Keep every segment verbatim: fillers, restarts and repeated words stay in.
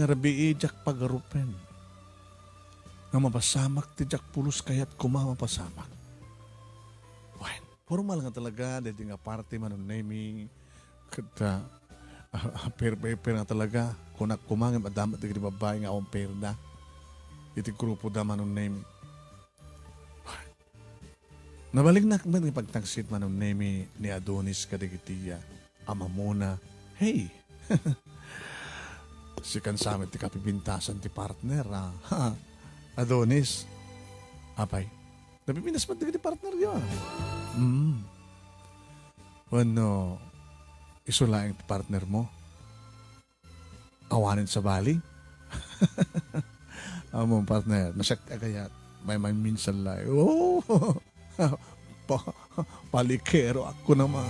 Rabii diak pagarupen. Nga mapasamak ti diak pulos kayat koma mapasamak. Wen, formal nga talaga, daydi nga parte, Manong Nemi, ket, ah, ah, fair by fair nga talaga. Kunak koma ngem adda met dagiti babbai nga awan fair da iti grupo da, Manong Nemi. Nabalinnak met nga pagtangsit, Manong Nemi, ni Adonis kadagiti, ah, amamona. Hey! Sikan sa met ti kapipintasan ti partner, ah. Adonis. Apay, napipintas met dagiti partner yo, ah. Mm. Wenno, isu laeng ti partner mo? Awanen sabali? Ammom, partner, no siak a kayat, maymayminsan laeng. Oh! Pa-, palikero ako naman.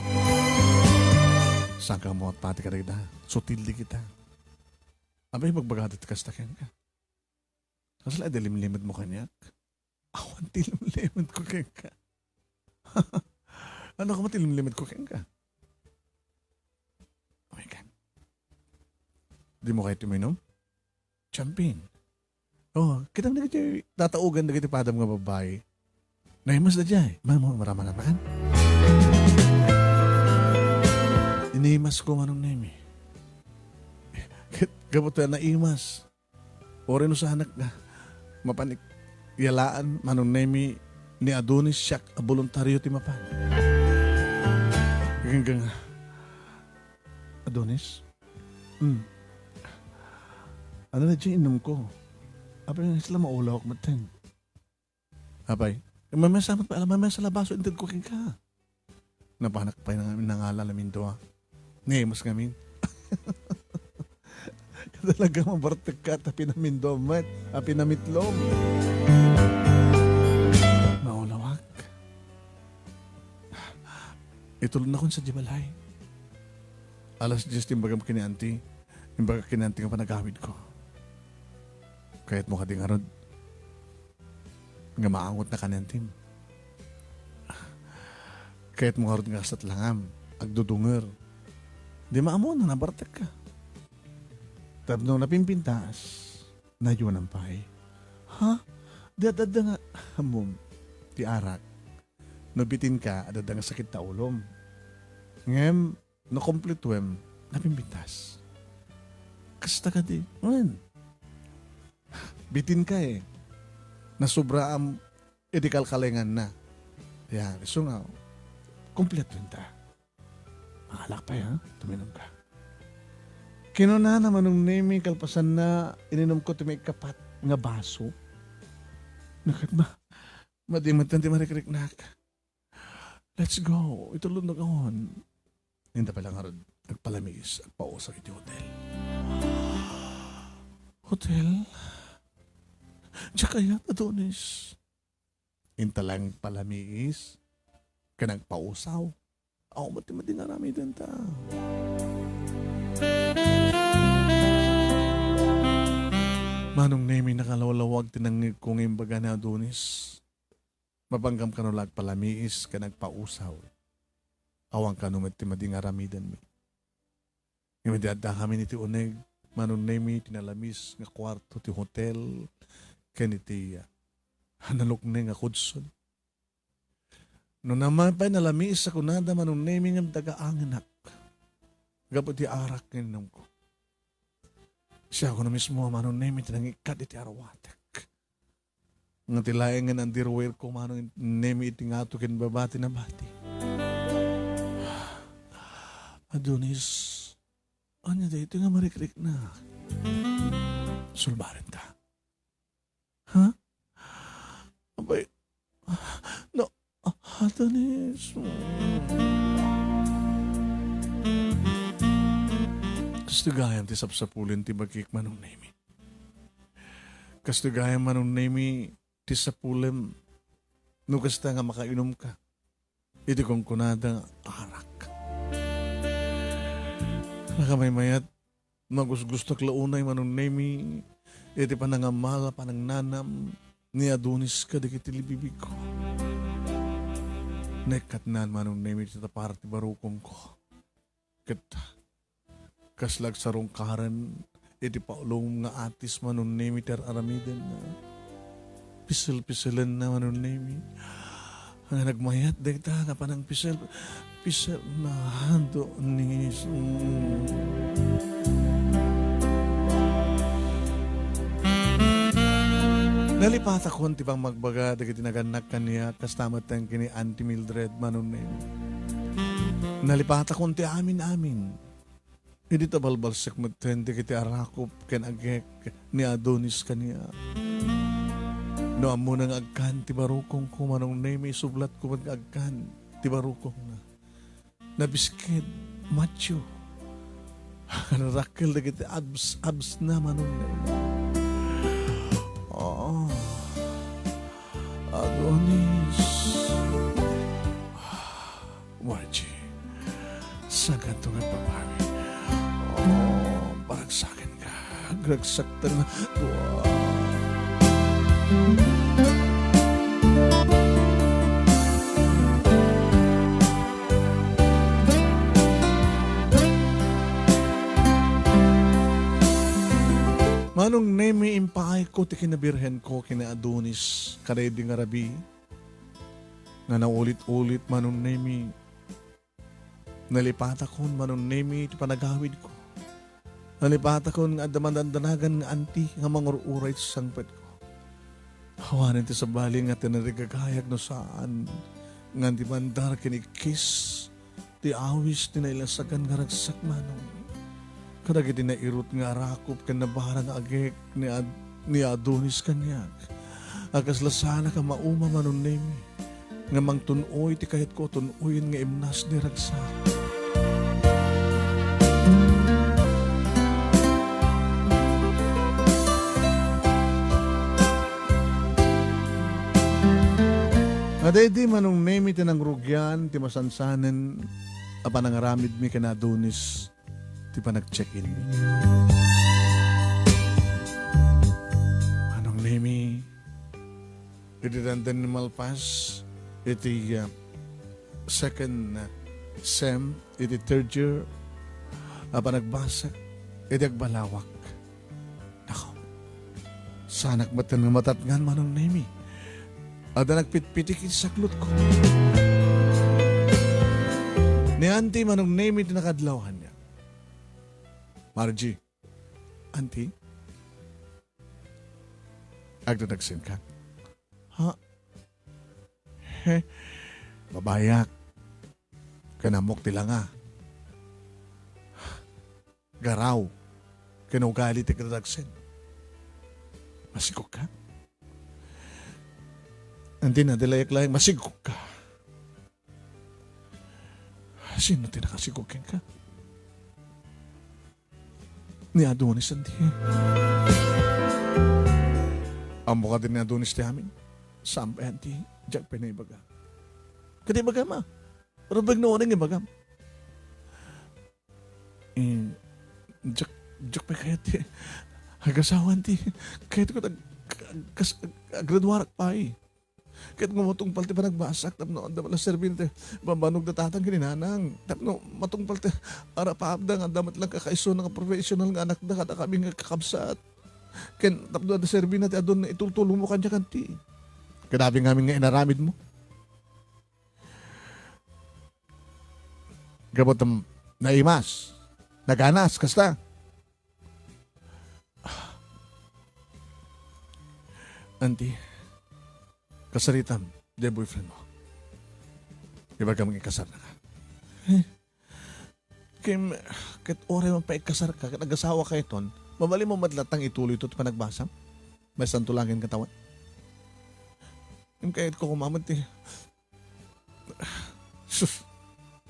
Saan ka mo pati ka dagita? Sutil di kita. Abay, magbagada ti kasta kenka. Kasla, dilimlimed mo kaniak? Awan ti limlimed ko kenka. Ano ka matilimlimed ko kenka? Oh my God. Di mo kayo tuminom? Champagne. Oh, kitang dagiti tataugan dagiti padam nga babbai. Naimas da jay. Mamo, marama na kan. Inimas ko, Manong Nemi. Ket gapu ta naimas. Uray no saanak nga mapan ik-, yalaan, Manong Nemi, ni Adonis siak a boluntario ti mapan. Ganggang, Adonis? Hmm. Ano na dyan inom ko? Apay nga sila maulawak maten. Apay, mamaya sa, mamaya sa labaso, inted ko kenka. Napanak pay nga nangala lamin dua. Naimas ngamin. Talaga mabartek ka, ta pinamindua met, a pinamitlom. Maulawak. Itulon akon sa di balay. Alas dies ti imbagam kini auntie. Imbagak kini auntie nga panagawid ko. Kayat mo kadi ngarud? Nga maangot na kanentim. Kayat mo ngarud nga kastat langam, agdudunger. Di maammo no nabartek ka. Tapno napimpintas, nayuanam pay. Ha? Di adda nga, ammom, ti arak. No bitin ka, adda nga sakit ta ulom. Ngem, no kompletuem, napimpintas. Kasta kadi, wen. Bitin ka eh. Nasubraam iti kalkalenganna. Yan, isu nga, kompleto ta. Mangalak pay, ha? Tuminom ka. Kinunana Manong Nemi, kalpasanna, ininom ko ti maikapat nga baso. Nakat ma-, madi met ti marikriknak. Let's go. Itulod na kaon. Inta pay la ngarud, agpalamiis, agpausaw iti hotel. Hotel? Diak kayat, Adonis. Inta lang palamiis, ken agpausaw. Awan met ti madi nga aramidenta. Manong Nemi, nakalawlawag ti nangngegko nga imbaga ni Adonis. Mapanggam kano la agpalamiis ken agpausaw. Awan kano met ti madi nga aramidenmi. Ngem idi addakamin iti uneg, Manong Nemi, ti nalamiis nga kuarto ti hotel ken iti, ah, nalukneng a kudsod. No namay pay nalamiis a kunada, Manong Nemi, ngem dagaangenak gapu iti arak nga inumko. Siak no mismo, Manong Nemi, ti nangikkat iti arwatek. Nga ti laeng nga underwear ko, Manong Nemi, iti ngato ken baba ti nabati. Adonis, ania daytoy nga marikriknak? Sulbarenta. Ha? Abay, no, Adonis. Kastoy gayam ti sapsapulen ti bagik, Manong Nemi. Kastoy gayam, Manong Nemi, ti sapulem no kasta nga makainom ka iti kunkunada nga arak. Nakamaymayat, nagusgustak la unay, Manong Nemi, iti panangamal a panangnanam ni Adonis kadagiti libibigko. Naikkatnan, Manong Nemi, ti tapar ti barukongko. Ket kasla agsarungkaren iti paulom nga atis Manong Nemi ti ar-aramidenna. Pisel-piselenna Manong Nemi. Nga nagmayat dayta nga panangpisel, piselna, Adonis. Mm. Nalipatakon ti pammagbaga dagiti nagannak kaniak, kasta met ken ni Auntie Mildred Manong Nemi. Nalipatakon ti amin-amin. Idi ta balbalsek metten dagiti arakop ken agek ni Adonis kaniak. No ammona nga agkan ti barukongko, Manong Nemi, isublatko met nga agkan ti barukongna. Nabiskid, macho. Narakel dagiti abs, absna, Manong Nemi. Oh, Adonis. Margie, saankanto nga agbabawi? Oh, paragsakenka. Agragsakta nga dua. Manong Nemi, impaayko ti kinabirhenko ken ni Adonis kadaydi nga rabii nga naulit-ulit, Manong Nemi. Nalipatakon, Manong Nemi, ti panagawidko. Nalipatakon nga adda mandandanagan nga anti nga mangur-uray ti sangpetko. Awanen ti sabali nga tinarigagayag no saan nga di mandar ken ikkis ti awis ti nailasagan nga ragsak, Manong. Kadagiti nairut nga arakop ken nabara nga agek ni Ad-, ni Adonis kaniak. A kasla saanak a mauma, Manong Nemi, nga mangtun-oy ti kayatko a tun-oyen nga imnas ni ragsak. Adaydi, Manong Nemi, ti nangrugian ti masansanen a panangaramidmi ken Adonis ti panag-check-in. Manong Nemi, iti dandan ni malpas, iti, ah, second, ah, sem, iti third year, a panagbasek, iti agbalawak. Nako, saanak metten nga matatngan, Manong Nemi. Adda nagpitpitik iti saklotko. Ni Auntie, Manong Nemi, ti nakadlaw ania. Margie, Auntie, agdadagsenka? Ha? He, babayak. Ken ammok ti langa, garaw, ken ugali ti agdadagsen. Masigukka? Auntie, nadilayak laeng, masigukka. Sino ti nakasiguk kenka? Ni Adonis, Auntie. Ammo kadi ni Adonis ti amin? Saan pay, Auntie, diak pay naibaga. Kadi ibagam, a? Rubeng no uring ibagam. Eh, diak, diak pay kayat ti agasawa, Auntie. Kayatko ti ag-, ag-, kas-, ag-, agraduarak pay. Ket no matungpal ti panagbasak tapno adda met la serbina ti bambannog da tatang ken ni nanang, tapno matungpal ti arapaapda nga adda met la kakaisuna nga professional nga anakda kadakami nga kakabsat, ken tapno adda serbina ti adun nga itultulongmo kaniak, Auntie. Kadakami ngamin nga inaramidmo. Gapu ta naimas, naganas, kasta. Auntie, kasaritam, diay boyfriend mo. Ibagam nga ikasarnaka. Eh? Kim, ket uray man pay ikasarka, ket agasawakayton, mabalinmo met latta nga ituloyto ti panagbasam? Maysanto la nga inkatawan? Kim, kayatko koma met ti Sus,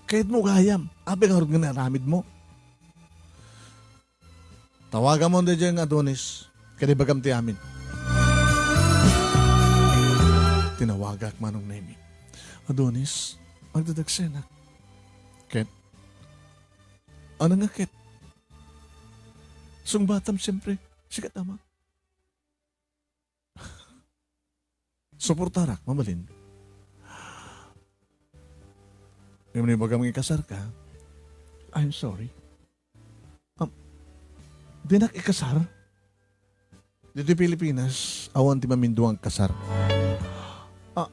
kayatmo gayam, apay ngarud nga naaramidmo? Tawagamon daydiay nga Adonis, ket ibagam ti amin. Tinawagak, Manong Nemi. Adonis, agdadagsenak. Ket? Ano nga ket? Sungbatam, siyempre, sika, ama. Suportarak, mabalin. Ngem no ibagam nga ikasarka, I'm sorry. Am-, Dinak ikasar? Ditoy Pilipinas, awan ti maminduang kasar. Ah,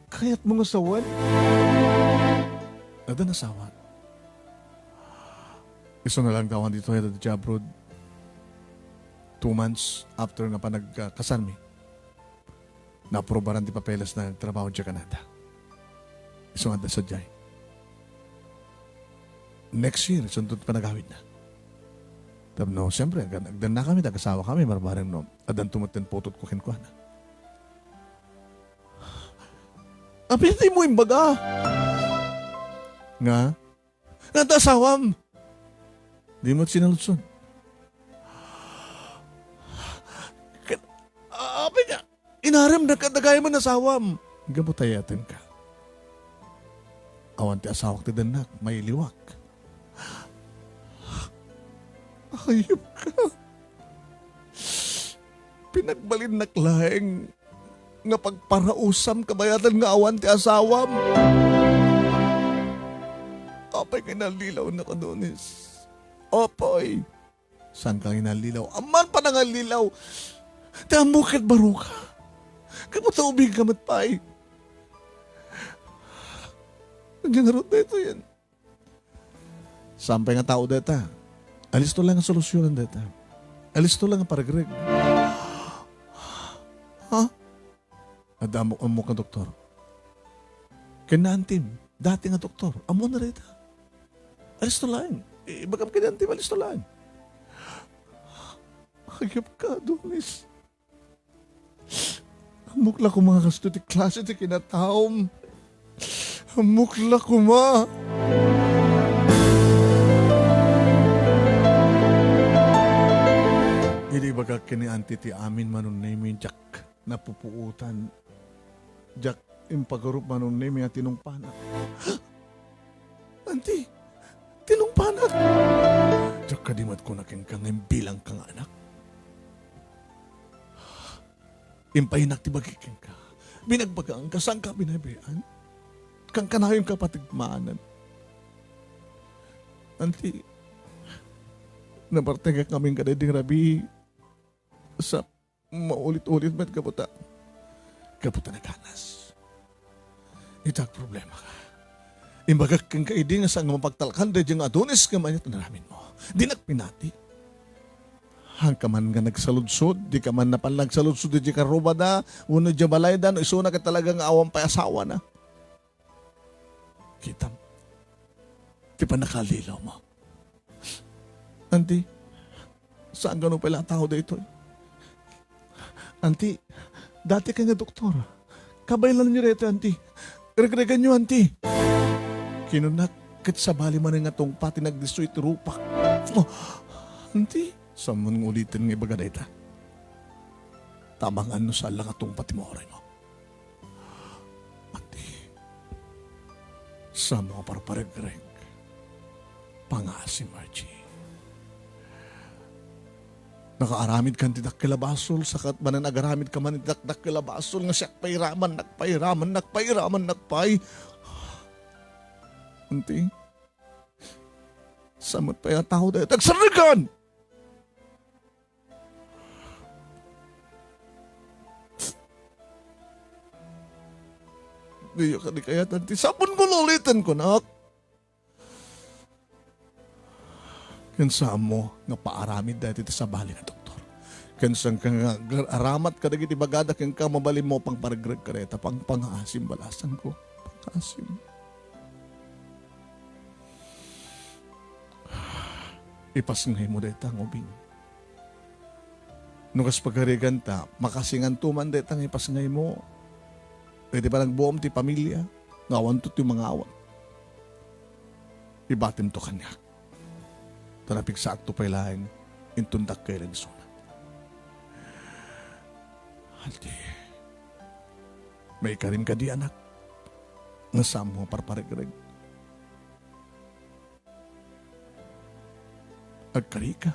kayatmo nga sawen? Adda nga asawa. Isu na lang ti awan ditoy, adda ditoy abroad. Two months after nga panagkasarmi, naaprubaran ti papeles na nagtrabaho diay Canada. Isu nga adda sadiay. Next year, isunto ti panagawidna. Tapno, siyempre, ag-, agdannakami, nag-asawa kami, barbareng no, addanto met ti putotko kenkuana. Apay dimo imbaga? Nga? Nga adda asawam? Dimo sinaludsod. Ket, apay nga, inarem na kadagayam nga asawam. Gapu ta ayatenka. Awan ti asawak ti dannak, mailiwak. Hayop ka. Pinagbalinnak laeng nga pagparausam kabayatan nga awan ti asawam. Apay nga inallilaw na, Adonis? Apay. Saan ka nga inallilaw? Amman panangallilaw. Ti ammok ket baro ka. Gapu ta ubing ka met pay. Ania ngarud daytoyen? Saan pay nga tao dayta? Alisto lang nga solusyonan dayta. Alisto lang nga paregreg. Ha? Adda ammok-ammok nga doktor. Ken ni antim, dati nga doktor. Ammona dayta. Alisto laeng. I-, ibagam ken ni antim, alisto laeng. Hayop ka, Adonis. Ammok la koma nga kastoy ti klase ti kinataom. Ammok la koma. Idi ibagak ken ni anti ti amin, manunnem, diak napupuotan. Diak impagarup, manunnem, nga tinungpanak. Anti, tinungpanak. Diak kadi met kuna kenka nga imbilangka nga anak. Impainak ti bagik kenka. Binagbagaanka, saanka binaybay-an. Kankanayonka pati manen. Anti, nabartegak ngamin kadaydi nga rabii. Sa Maulit-ulit met gapu ta, gapu ta naganas. Ita, agproblemaka. Imbagak kenka idi nga saan nga mapagtalkan daydiay nga Adonis nga mayat nga aramidmo. Dinak pinati. Haanka man nga nagsaludsod, dika man napan nagsaludsod idiay karrubada, wenno idiay balayda, no isuna ket talaga nga awan pay asawana. Kitam, ti pannakaallilaw mo. Anti, saan gano pay la a tao daytoy? Anti, dati kay nga doktor. Kabaelanyo daytoy, anti. Regreganyo, anti. Kinunak, ket sabali manen nga tungpa ti nagdisso iti rupak. Oh, anti, sammon nga uliten nga ibaga dayta. Tabangan no saan la nga tungpa ti mauraymo. Anti, saanmo a parparegreg. Pangngaasim, Archie. Nakaaramidkan ti dakkel a basol, saka manen agaramidka man iti dakdakkel a basol nga siak pay iraman, nakpay iraman, nakpay iraman, nakpay. Anti, saan met pay a tao dayta? Agsarregan! Diyo kadi kayat, anti, saanmo nga uliten, kunak. Ken saanmo nga paaramid daytoy ti sabali nga doktor. Ken saanka nga agar-, aramat kadagiti bagada kenka, mabalinmo a pangparegreg kadayta, pangpangngaasim, balasanko. Pangngaasim. Ipasngaymo dayta nga ubing. No kas pagareganta, makasinganto man dayta nga ipasngaymo. Iti panagbuom ti pamilia, nga awanto ti mangawat. Ibatimto kaniak. Ta napigsaakto pay laeng inton dakkel a isuna. Anti, maikarim kadi, anak, nga saanmo a parparegreg. Agkarika.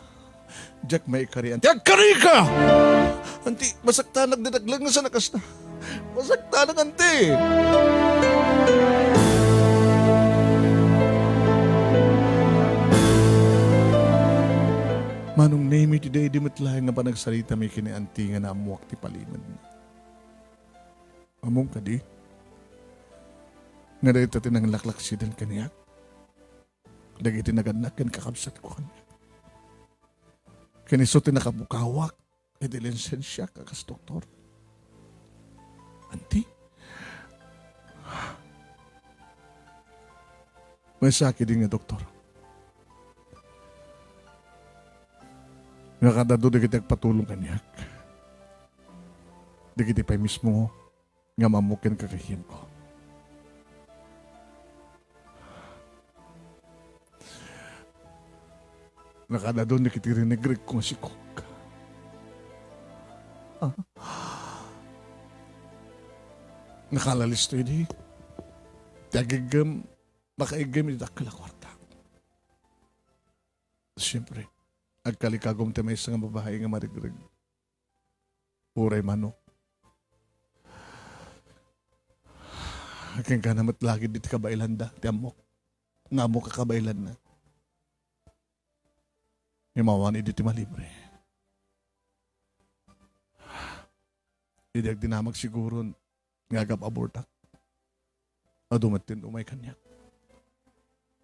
Diak maikari, anti. Agkarika! Anti, masaktanak, dinaglag nga sana kasta. Masaktanak, anti. Iti daydi met laeng nga panagsaritami ken ni Auntie nga naammoak ti palimedna. Ammom kadi nga dayta ti nanglaklaksiden kaniak dagiti nagannak ken kakabsatko kaniak. Ken isu ti nakapukawak iti lisensiak a kas doktor. Auntie, maysa kadi nga doktor. Nga kadado dagiti agpatulong kaniak. Dagiti pay mismo nga ammok ken kagayemko. Nakadadon dagiti rinegregko nga sikog. Ah. Nakalalisto idi ti agiggem, makaiggem iti dakkel a kuarta. Siempre, agkalikagom ti maysa nga babai nga marigreg. Uray mano. Kenka na met lagid iti kabailanda, ti ammok. Nga ammok a kabailanna. Nga mawan idi ti malibre. Idi agdinamag siguron nga agab-abortak. Adu met ti umay kaniak.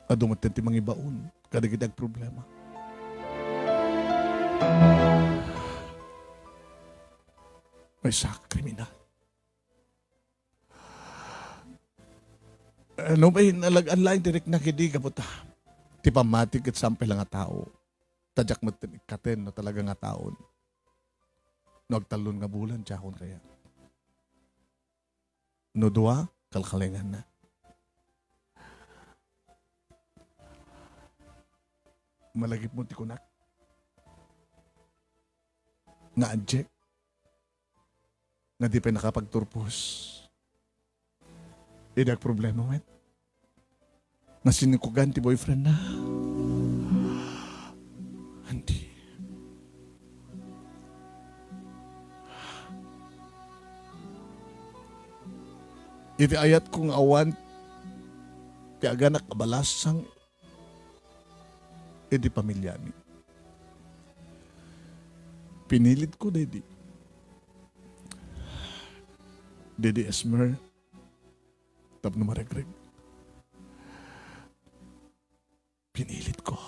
Adu met ti mangibaon kadagiti agproblema. Maysa a kriminal. Eh, no, may nalag-an laeng ti riknak idi gapu ta ti pammati ket saan pay la nga tao. Ta diak met ikkaten no talaga nga taon. No agtallo nga bulan, diakon kaya. No dua, kalkalenganna. Malagipmo ti kunak nga adjek nga di pay nakapagturpos. Idi agproblema met. Nasinikugan ti boyfriend na. Auntie. Iti ayatko nga awan ti aganak a balasang iti pamiliami. Pinilitko daydi. Daydi Esmer, tapno maregreg. Pinilitko.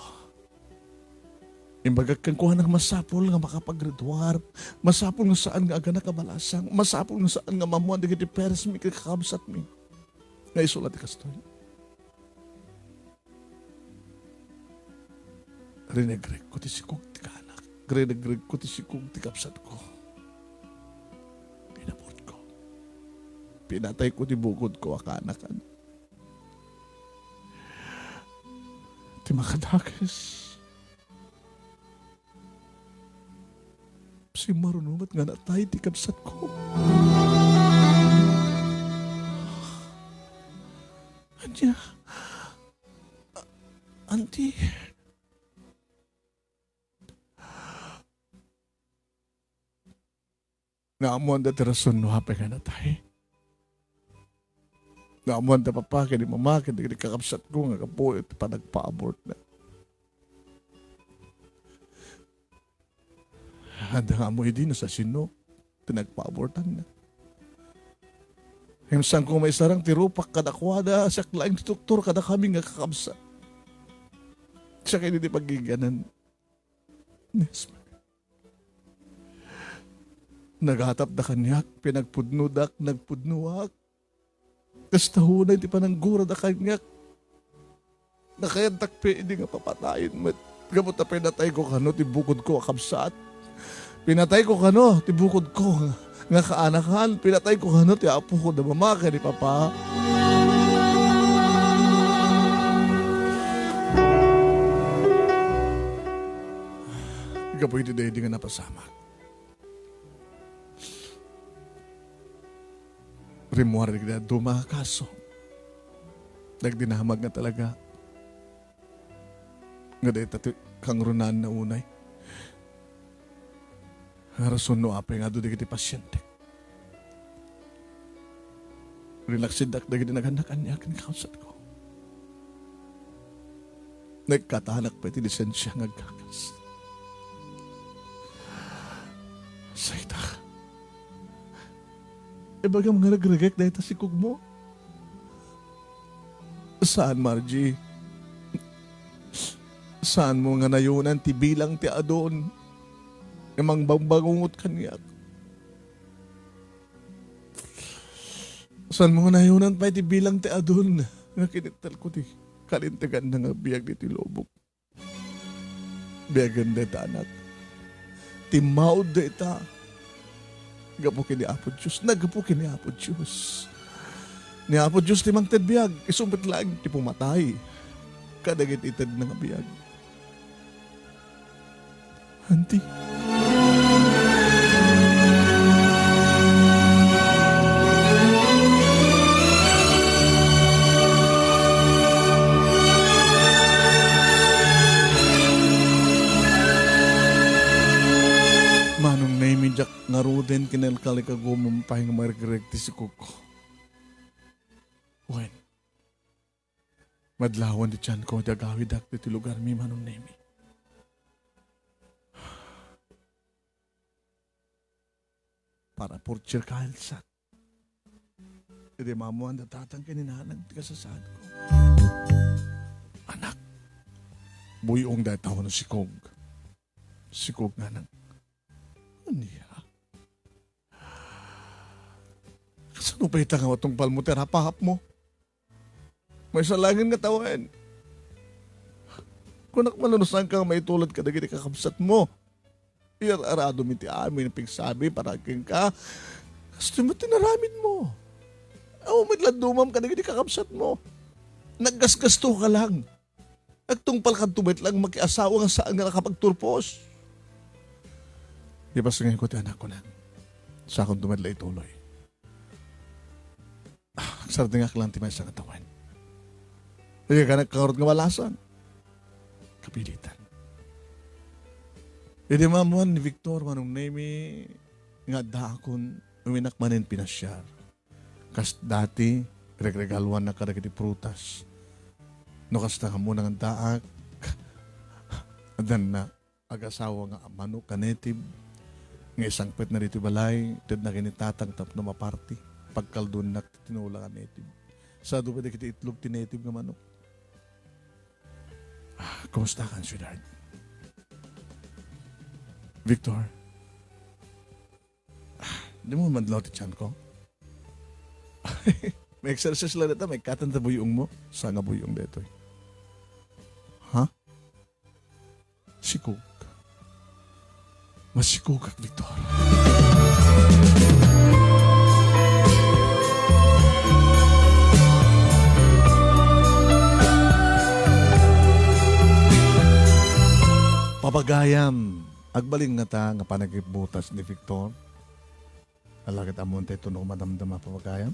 Imbagak kenkuana nga masapul nga makapaggraduar, masapul nga saan nga aganak a balasang, masapul nga saan nga maammoan dagiti parents mi ken kakabsat mi. Nga isu la ti kastoy. Rinegregko ti sikog ti kaanak. Rinegregko ti sikog ti kabsatko. Pinabortko. Pinatayko ti bukodko a kaanakan. Ti makadakes. Simmaruno met nga natay ti kabsatko. Ania? A-, Auntie. Naammoanda ti rason no apay nga natay. Naammoanda papa ken ni mama ken dagiti kakabsatko nga gapu iti panagpa-abortna. Adda nga ammo idi no siasino ti nagpa-abortanna. Ngem saanko maisarang ti rupak kadakuada, siak laeng ti doktor kadakami nga kakabsat. Siak idi ti paggigianan. Yes. Nagatapda kaniak, pinagpudnodak, nagpudnoak. Kasta unay ti pananggurada kaniak. Nakayantak pay idi nga papatayen met. Gapu ta pinatayko kano ti bukodko a kabsat. Pinatayko kano ti bukodko nga, nga kaanakan. Pinatayko kano ti apoko da mama ken ni papa. Gapu iti daydi nga napasamak. Rimmuar dagiti dadduma a kaso. Dagdinamag nga talaga. Nga dayta ti kangrunaan na unay. Nga rason no apay nga adu dagiti pasyente. Rinaksiddak dagiti nagannak ania ken kakabsatko. Nagkatanak pay ti lisensia nga agkakas. Ibagam nga nagregek dayta sikogmo. Saan, Margie. Saanmo nga nayonan ti bilang ti adun nga mangbangbangungot kaniak. Saanmo nga nayonan pay ti bilang ti adun nga kinittalko ti kalintegan nga agbiag ditoy lubong. Biagen dayta, anak. Timmaud dayta. Gapu ken ni Apo Dios. Naggapu ken ni Apo Dios. Ni Apo Dios ti mangted biag. Isu met laeng ti pumatay kadagiti itedna nga biag. Auntie. Manong Nemi, diak ngaruden kinalkalikagumon pay nga maregreg ti sikogko. Wen, madlawan ti tianko ti agawidak ditoy lugarmi, Manong Nemi. Para portier kalsat. Idi mamuan da tatang ken ni nanang ti kasasaadko. Anak, buy-ong dayta wenno sikog. Sikog, nanang. Ania? Kasano pay ita nga matungpalmo ti arap-arapmo? Maysa laengen nga tawen. Kunak man no saanka nga maitulod kadagiti kakabsatmo. Iyar-aradom iti amin a pigsabi para kenka. Kastoy met ti naramidmo. Awan met la dumam kadagiti kakabsatmo. Naggasgastoka lang. Agtungpalkanto met lang makiasawa nga saan nga nakapagturpos. Ipasngayko ti anakko, nang. Sakonto met la ituloy. Ah, agsardengak lang ti maysa nga tawen. Idiak nagkangarod nga balasan. Kapilitan. Idi maammoan ni Victor, Manong Nemi, nga addaakon, uminak manen pinasiar. Kas dati, regregaluannak kadagiti prutas. No kasta nga ammona nga addaak, addanna agasawa nga manok a native nga isangpetna ditoy balay, tedna ken ni tatang tapno maparti. Pagkalduennak ti tinola nga native. Sadu pay dagiti itlog ti native nga manok. Ah, kumusta kan, sweetheart? Victor? Ah, di mo madlaw ti tianko? May exercise la dita, may katan ta buy-ong mo. Sa nga buy-ong detoy? Ha? Sikog. Masikogak, Victor. Papagayam, agbalin ngata nga panagbutas ni Victor? Alagad ammon daytoy no madamdama, papagayam?